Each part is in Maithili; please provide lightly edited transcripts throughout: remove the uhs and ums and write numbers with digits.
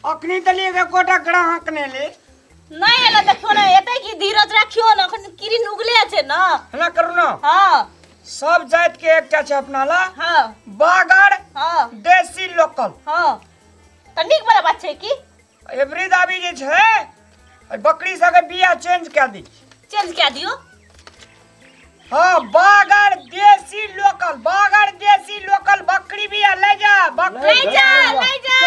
अखनी देलियै एकोटा ग्राहक नहि ले। नहि एलै, देखियौ ने एतै की। धीरज राखियौ ने, अखन किरिन उगले छै ने। एना करू ने। हँ। सब जाति के एकटा छै अपना ला। हँ। बागर। हँ। देसी लोकल। हँ, तऽ नीक वाला बात छै की। एवरी दाबी जे छै, एहि बकरी सबके बिया चेंज कए दी। चेंज कए दियौ। हाँ, बागर देसी लोकल, बागर देसी लोकल बकरी बिया ले जा बकरी। ले जा, ले जा।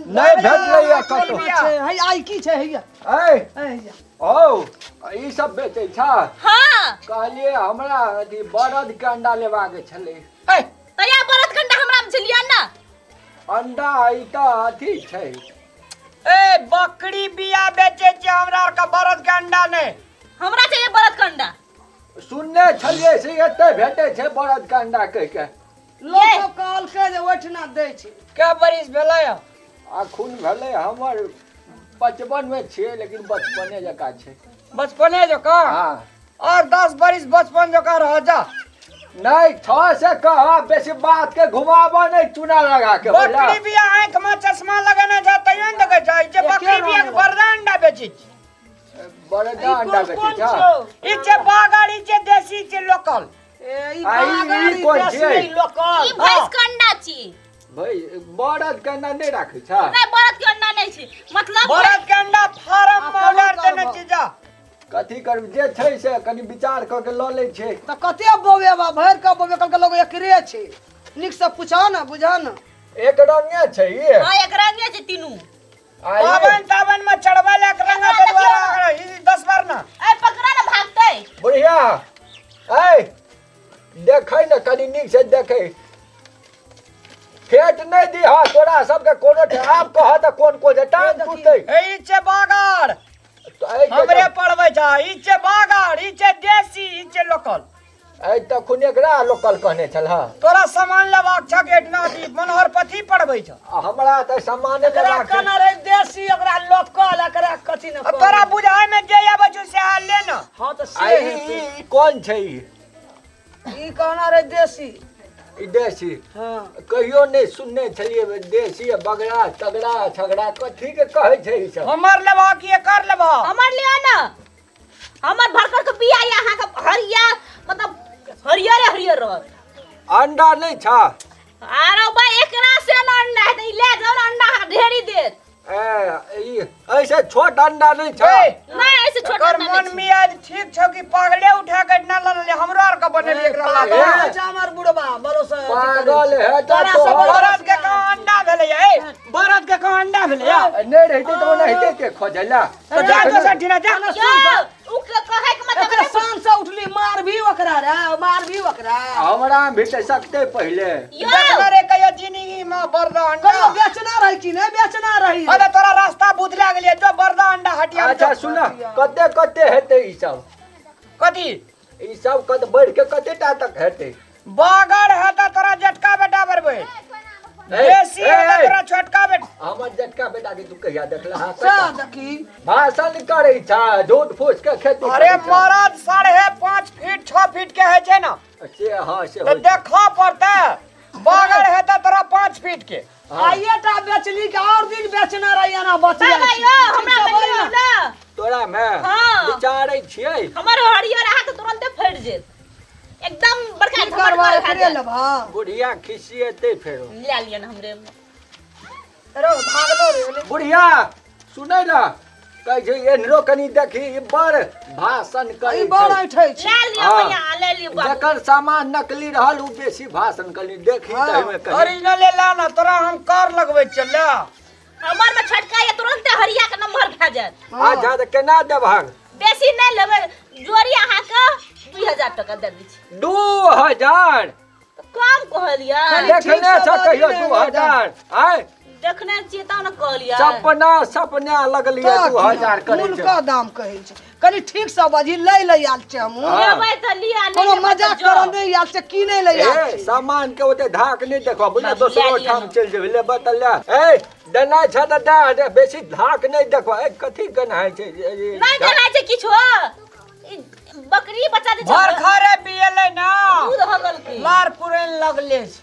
नहि भेटलैया कतौ। छै है, आइ की छै हैया? ऐ। हैया। औ, ई सब बेचै छ? हाँ। कहलियै हमरा अथी बरद के अंडा लेबाक छलै। ऐ। तैया बरद के अंडा हमरा में छलियै ने। अंडा ई तऽ अथी छै। ए, बकरी बिया बेचै छियै हमरा आर के, बरद के अंडा नहि। हमरा चाहिए बरद के अंडा। सुनने छलियै से एते भेटै छै बरद के अंडा कहि के। लोक सब कहलकै जे ओहिठिना दै छै। कै बरिस भेलै? अखुन भेलै हमर 55 मे छियै, लेकिन बचपने जकाँ छै। बचपने जकाँ? हाँ। और 10 बरिस बचपन जकाँ रह जा। नहीं, छ से कह, बेसी बात के घुमाबऽ नहीं, चूना लगा के बुझला? बकरी बिया आँख में चश्मा लगेने छै तैयो ने देखै छै जे एके बकरी बिया के रंग। बरदा अंडा बेचै छै। बरदा अंडा कोन बेचै कोन छै? छौ? ई छै बागर, ई छै देसी, ई छै लोकल। ए, ई आ, ई- बागर, ई ई कोन देसी, छियै? ई लोकल। ई भैंस के अंडा छी। भाई, बरद के अंडा नहि राखै छ? नहीं, बरद के अंडा नहीं छी, मतलब बरद के अंडा फार्म में आ, केना ऑर्डर देने करबह? छी जा। कथी करब, जे छै से कनि विचार कऽ के लऽ लै छै। तऽ कते बौएबा भरि कऽ बौए कहलकै लोग एकरे छै। नीक से पूछा ने, बुझा ने। एक रंगे छै ई? हाँ, एक रंगे छै तीनू। आ ई- पाबनि ताबनि में चढ़बै लए एक रंगा एकरा दुआरा देखियौ। ई 10 बार ना। ए, पकड़ा ने, भागतै। बुढ़िया ऐ, देखै ने कनि नीक से देखै, फेट नहि दिह तोरा सबके कोनो। आब कह तऽ कोन कोन छै, टांग टूटतै। ए, ई छै बागर। तऽ एहि के हमरे पढ़बै छ। ई छै बागर, ई छै देसी, ई छै लोकल। एहि तखुन एकरा लोकल कहने छल। तोरा सामान लेबाक छ कि एहिठिना अथी मनोहर पथी पढ़बै छ? आ हमरा तऽ सामाने एकरा लेबाक छै। कहना रहे देसी, एकरा लोकल, एकरा कथी ने। आ तोरा बुझाय में जे आबै छौ सएह ले ने। हाँ, तऽ आ से ई हेतै। ई कोन छै ई? ई कहना रहे देसी। ई देसी? हाँ। कहियो नहि सुनने छलियै देसी आ बगड़ा तगड़ा छगड़ा, कथी के कहै छै ई सब? हमर लेबह कि एकर लेबह? हमर लिअ ने, हमर भरकर के बिया या अहाँ के हरिया, मतलब हरियरे हरियर रहत। अंडा नहि छ? आरो बा, एकरा से न अंडा हेतै, ई ले जाओ ने, अंडा अहाँके ढेरी देत। ए, ई ऐसे छोट अंडा नहि छ? ए, नहीं, ऐसे छोट एकर अंडा मन नहीं छै। मियाज ठीक छौ कि पागले उठा के ना लऽ लेले? हमरो आर के बनेलियै एकरा पागल लागे। ए। छै हमर बुढ़बा, भरोसा अथी करै पागल छै। है तऽ तोरा सब तोहर। बरद के कहाँ अंडा भेलै ए? बरद के कहाँ अंडा भेलै नहि रहितै तऽ ओनाहिते के खोजैला। तो जा दोसर ठिना जा। यौ, उ कहै के मतलब एकरा शान से उठली, मार भी ओकरा रे, मार भी ओकरा। हमरा भी तऽ सकतै पहिले। यौ। देखना रे कहियो जिंदगी में बरदा अंडा? कहियो बेचना रही कि नहि बेचना रही? अरे, तोरा रास्ता बुझला गेलियै, जो बरदा अंडा हटिया में। अच्छा जो। सुन, कते कते हेतै ई सब? कथी? ई सब कत बढ़ि के कते टा तक हेतै? बागड़ हेतै तोरा जेठका बेटा बरबै, ए, देसी ए, हेतै ए। तोरा छोटका बेटा। हमर जेठका बेटा के तू कहिया देखला? सएह देखी। भाषण करै छ, झूठ फूस के खेती अरे करै छ। मरद 5.5 फीट 6 फीट के होइ छै ने। से हाँ, से तऽ होइ छै। देखऽ पड़तै। बागड़ हेतै तोरा 5 फीट के। हाँ। आइए टा बेचली कि और दिन बेचना रही एना बचिया बाबा छी? यौ, हमरा ठीक से में बोल लिअ ने। ने। तोरा में? हाँ। विचारै छियै। हमर हरियर अहाँके तुरन्ते फटि जेत, एकदम बड़का की झमटगर करबा, भए एकरे जायत। लेबह? बुढ़िया खिसिएतै फेरो। लए लिअ ने हमरे। रो भागलो रे। बुढ़िया, सुनै ने, कहै छै एहनो कनि देखी, ई बड़ भाषण करै ई बड़ छै। ऐठै छै। लए लिअ। हाँ। भैया, लए लिअ बाबू। जकर सामान नकली रहल ओ बेसी भाषण करी, देखी। हाँ। तऽ एहिमे कही ओरिजिनले ला ना, तोरा हम कर लगबै छियै, ले। हमर में छोटका ये, तुरन्ते हरिया के नंबर भए जायत। अच्छा, तऽ केना देबहक? बेसी नहि लेबै, जोड़ी अहाँके 2000 टका दे दै छी। 2000? तऽ कम कहलियै। खाली देखने ठीक से छ कहियो बाजू ने। 2000 आय? देखने छियै तब ने कहलियै। सपना सपना लगलियै। 2000 करै छै। हुनका दाम कहै छै, कनि ठीक से बाजी। लै ले आयल छै हमहूँ। हाँ। लेबै तऽ लिअ, नहि कोनो लेबै तऽ मजाक जाउ। करऽ नहि आयल छै, की नहि लै आयल ए छै। सामान के ओते धाक नहि देखो, बुझल? बाबू, दोसरो लए लिअ ठाम ने। चलि जेबै। लेबै तऽ ले। ए, देनाइ छै तऽ दए दे, बेसी धाक नहि देखो। ए, कथी गनाइ छै? नहि गनाइ छै किछो, ई बकरी बच्चा जे छै भर खरे पियले ना दूध हो गेल की लार पुरैन लगले छै।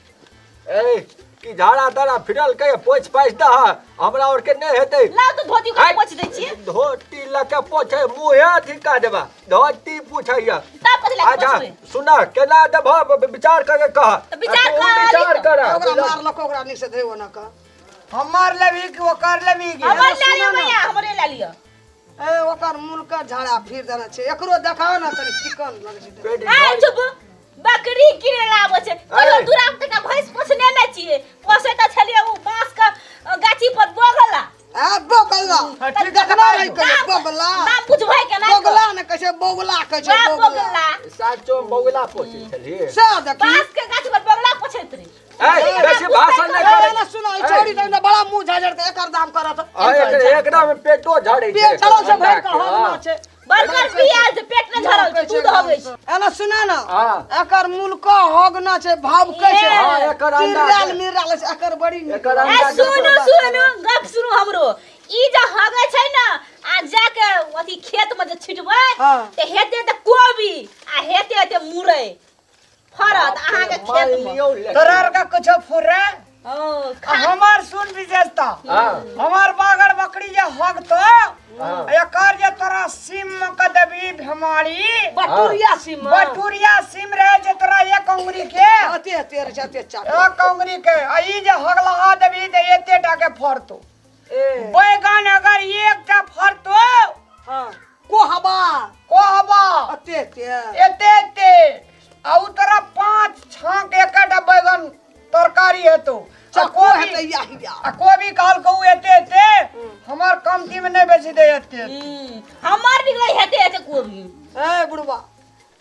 ए। कि झाड़ा ताड़ा फिरल के पोछि पाछि दह, हमरा और के नहि हेतै। लाउ तऽ धोती के पोछि दै छियै। धोती लऽ के पोछे मुँहे अथी कऽ देबा, धोती पूछैया। तब कथी लए अच्छा पोछबै? सुना केना देबह, विचार करके कह। तऽ विचार तू कर। विचार कर। ओकरा मारलक, ओकरा नीक से धोइबो न कर। हमर लेबही कि ओकर लेबही गे? हमर लए लिअ सुनऽ ने। भैया, हमरे लए लिअ। ए ओकर मूल के झाड़ा फिर देने छै, एकरो देखाओ ने तनी चिकन लगै छै। पेट ए चुप, बकरी किने ला आबै छै कहियो? ए। दूरा में तक भैंस पोसने नहि छियै, पोसै तऽ छलियै ओ बांस के गाछी पर बगला। आ बगला। हाँ, ठीक छै, देखना तऽ रहै कहियो बगला। नाम बुझबै के नहि? बगला ने कहै छै, बगला कहै छै। बा बगला। बगला। साचो बगुला पोसै छलियै? से देखी। बांस के गाछ पर बगला पोछैत रही। ए बेसी भाषण नहि ए करै। ना सुनो, ई छौड़ी तऽ बड़ा मुंह झाझड़ के एकर दाम करत। एकरा में पेटो झड़ै छै। पेट चलल छै भरि के हगना छै। बड़कर बिया छै, पेट नहि झरल छै, दूध हगै छै। एना सुना ना, हाँ। एकर मूल क हगना छै, भाव के छै। हाँ, एकर अंडा तिरलाल के- मिरलाल छै, एकर बड़ी नीक। एकर ए अंडा के- सुनू सुनू, गप सुनू हमरो। ई जे हगै छै ने आ जाके अथी खेत में जे छिटबै हाँ। तऽ हेते तऽ कोबी आ हेते हेते मुरई फड़त अहाँके मान खेत में। लियौ लेकिन- तोरा आर के कुछो फुरे? ओ, आ हमर सुन विशेषता। हाँ। हमर बागड़ बकरी जे हगतो, हाँ। एकर जे तोरा सीम में के देबी भेमारी। बटुरिया सीम। बटुरिया सीम रहे छै तोरा एक अंगुरी के। अते अते रहै छै, अते चाट। एक अंगुरी के, आ ई जे हगला देबी तऽ एते टा के फड़तो। ए बैगन अगर एकटा फड़तो। हाँ, कोहबा। कोहबा। अते अते। एते एते, आ उ तोरा 5 छाक एकटा बैगन तरकारी हेतो। आ चक्कू कोबी हेतै या हिया। आ कोबी कहलको उ एते एते, हमर कमती में नहि बेची दे एते। हमर निकलै हेते हेते कोबी। ए बुढ़बा,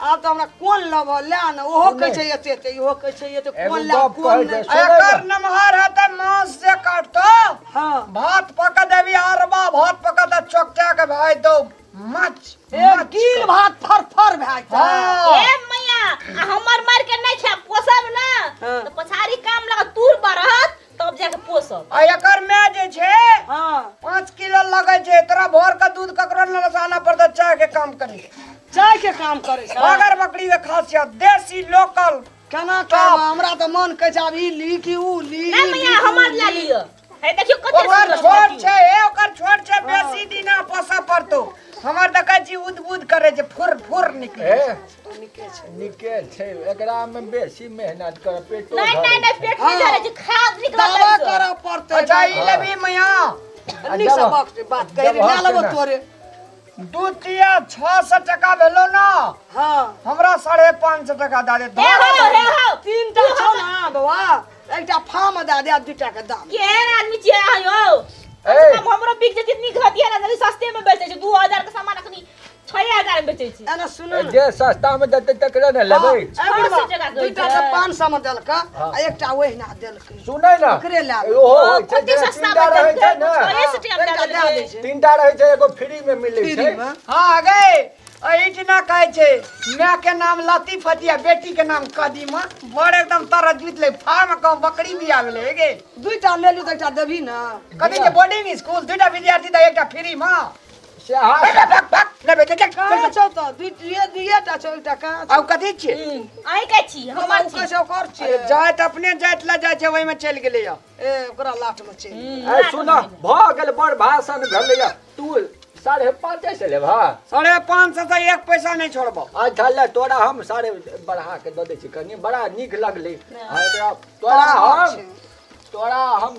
आब तऽ हमरा कोन लेबह, ले ने। ओहो कहै छै एते एते, इहो कहै छै एते। एगो कोन ले, गप कोन कहै नहि? छै। आ एकर नमहर हेतै, मांस से काटतो। हाँ। भात पका देबी, अरबा भात पका दे, चोकटा के भाई दो माछ। ए गिल भात फर फर भए जेतै। हाँ। ए मैया, आ हमर मार के नहि खायब, पोसब ना हाँ। तऽ पछाड़ी काम लगत, तूर बढ़त तब जाके पोसब। आ एकर my जे छै, हाँ, 5 किलो लगै छै तोरा भोर के दूध, ककरो न लसाना पड़तै, चाय के काम करी। चाय के काम करै छै। बगर बकरी के खासियत देसी लोकल। केना करब, हमरा तऽ मन कहै छै आब ई ली कि ऊ ली। नहि ई ली मैया, कि ऊ हमर ली। लए लिअ, हे देखियौ कते ओकर सुन्दर छोट छै। छै, ए ओकर छोट छै, बेसी दिना पोसऽ पड़तौ। हमर देखै छी उद बुद करै छै, फुर फुर निकले। ए नीके छै। नीके छै, एकरा में बेसी मेहनत कर, पेटो नहि नहि झड़ै नहि छै। पेट नहि हाँ। झरै छै, खाद निकलत दावा एहिसँ। करऽ पड़तै। अच्छा ई लेबी मैया? आ नीक से जब- बात बात कहि जब लए लेबो हक ने। तोरे। दू तिया 600 टका भेलो ना? हाँ। हमरा 550 टका दए दे। हे हो हे हो। तीनटा छौ ना बौआ, एकटा फार्म दए दे आ दूटा के दाम। केहन आदमी छियै अहाँ यौ? ए। कम से कम हमरो बिक जेतै, नीक रहतियै ने, जल्दी सस्ते में बेचै छै। 2000 के सामान अखनी 6000 में बेचै छै। एना सुनू ने। जे सस्ता में देतै तकरे ने लेबै। हाँ, ए बुढ़बा, 600 टका के दूटा होइ तऽ छै। 500 मे देलक हाँ। आ एकटा ओहिना देलकै। सुनै ने, ओकरे लए लेबै। ओहो होइ छै कते जेना सस्ता तीनटा में रहै छै देलकै, ने। छए सए टका में एकटा दए दए दै देलकै। छै। तीनटा रहै छै, एगो फ्री में मिलै फ्री छै। मे। हाँ गे, एहिठिना कहै छै my के नाम लतीफती आ बेटी के नाम कदीमा, बड़ एकदम तरह जीत ले। फार्म कम बकरी भी आ गेलै गे। दूटा लेलू तऽ एकटा देबही ने। कथी छै बोर्डिंग स्कूल? दूटा विद्यार्थी तऽ एकटा फ्री मे। से हाँ। नहि बेटे, चल। कहाँ छौ तऽ दुइये दुइये टा छौ, एकटा कहाँ छौ? आब कथी छियै? अहीं के छी, हमर ओ छी। कहै छै ओकर अरे छियै। जाइत अपने जाइत लए जाइ छै, ओहिमे चलि गेलै यऽ। ए ओकरा लाट मे चलि गेलै। ए सुन, भऽ गेल, बड़ भाषण भेलैया। तू 550 से लेबह? 550 से एक पैसा नहि छोड़बो। अच्छा ले, तोरा हम साढ़े बढ़ा के दऽ दै छी कनि, बड़ा नीक लगलै। हाँ, एकरा तोरा हम तोरा हम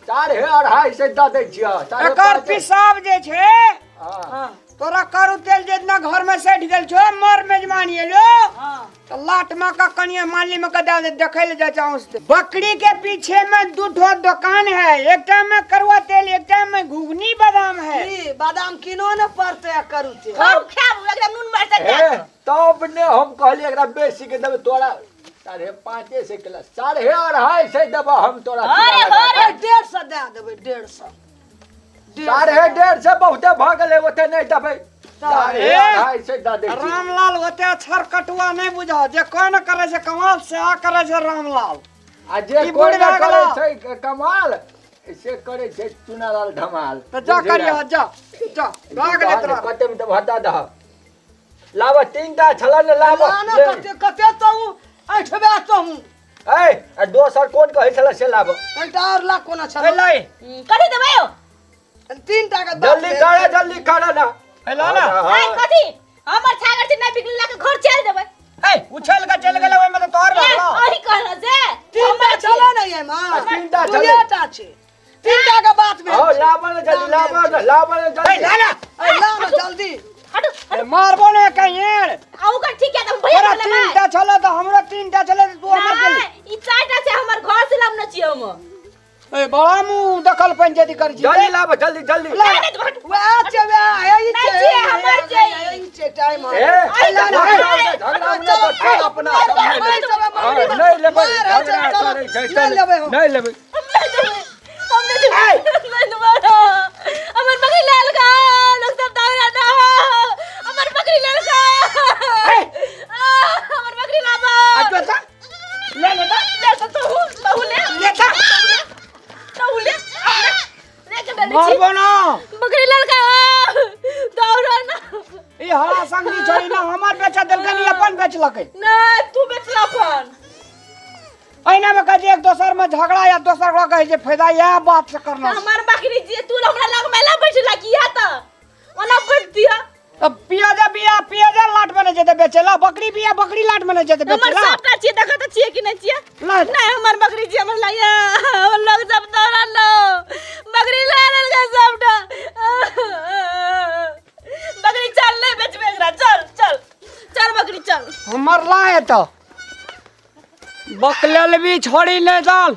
250 दऽ दै छियह, साढ़े एकर पाँचे। पिसाब जे छै, हाँ। हाँ। तोरा करू तेल जितना घर में सटि गेल छौ, मर मेजबानी एलो हाँ। तो लाट में का कनिया माली में का दे देखे ले जाय चाहूं से। बकरी के पीछे में दू ठो दुकान है, एकटा में करुआ तेल, एकटा में घुघनी बादाम है। की बादाम किनो ने पड़तै आ करू तेल। खूब खायब एकदम नून मरचा ए दए कऽ। तब ने हम कहलियै एकरा बेसी के देबै, तोरा 550 के 250 देबह हम तोरा। अरे चूड़ा लगा अरे। ए, 150 दए देबै, 150। के। 150 बहुते भऽ गेलै, ओते नहि देबै, 250 दऽ दै छी। रामलाल ओते अक्षर कटुआ नहीं बुझा, जे कोई न करे छै कमाल से आ करे छै रामलाल। आ जे ई कोइ बूढ़ नहि भए करै गेलौ। छै कमाल, से करै छै चुनालाल धमाल। तो जा करियो, जा जा, भए गेलै तोरा। कते में देबह दऽ दह, लाबऽ, तीनटा छलै ने, लाबऽ। लाना। ले। कते कते तहूँ ऐठबे तहूँ। ए आ दोसर कोन कहै छलै से लाब। एकटा आओर ला कोना ए छल। लै। कथी देबै यौ? तीन टा के बात जल्दी भेल कर, छै। जल्दी कर ना। ए ला ना। ए कथी हमर छागर छै नहि बिकल के घर चलि देबै। ए उछल के चलि गेलै, ओहिमे तऽ तोहर ए, भगलो। अही कहल से तीनटा छलै ने एहिमे? तीनटा छलै। दूएटा छै, तीनटा के बात भेल हो छै। लाब ने जल्दी, लाब ने, लाब ने ए जल्दी। ला ना। ए, ला ने जल्दी। हटू। ए मारबो ने कहीं। आ ओकर ठीक है तऽ भैया तोरा बोले भाई। तीनटा छलै तऽ हमरो तीनटा छलै तऽ तू हमर केली। नहि, ई चारिटा छै, हमर घर से लाबने छियै हम। ए बड़ा मुँह दखल पंचायती कर छी। जल्दी लाब, जल्दी जल्दी। ला। नहि, नहि, हटू। वएह छै, वएह हे, ई नहि छै, छियै, हमर छै। हे, ई छै टाइम। ए अहि ला ना, झगड़ा झगड़ा नहि कर, चल अपना सब नहि लेबै। हाँ, नहि लेबै, झगड़ा करै छै, नहि चल। लेबै हम। नहि लेबै। हम नहि देबै, हम नहि देबै, नहि देबै। हमर बकरी लेलका लोग सब दौड़ा ना, हमर बकरी लेलका। ए! आ, हमर बकरी लाबा। आ जो तऽ ले ले तऽ। ले तऽ तहु तहु ले। ले तऽ। तहु ले, ले के डले छी। मारबो ना। बकरी लेलका, दौड़ा ना। ई हरा संगी छोड़ी ना, हमर बेचा देलकै, ई अपन बेचलकै। नहि, तू बेचला अपन। एहिना मे कहै छै एक दोसर मे झगड़ा या दोसर ओकरा कहै छै फायदा, इएह बात से करना छै। हमर बकरी जे तू हमरा लग मेला बैठला किया तऽ ओना बैठ दिया। तऽ पियाजा बिया पियाजा लाट में नहि जेतै बेचै ला, बकरी बिया बकरी लाट में नहि जेतै हमर बेचै ला। सबटा छियै, देखत तऽ छियै कि नहि छियै? ला। नहि, हमर बकरी छियै, हमर लाया हमर लोग सब दौड़ा लो, बकरी ले लेलकै सबटा बकरी। चल, नहि बेचबै एकरा, चल चल चल बकरी चल। हमर ला एतऽ बकलेल भी छोड़ी नहि दल,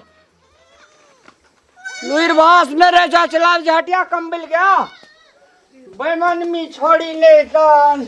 लुइर भास नहि रहे चलाब झटिया कम्बिल गया बेमन मी छोड़ी नहीं दल।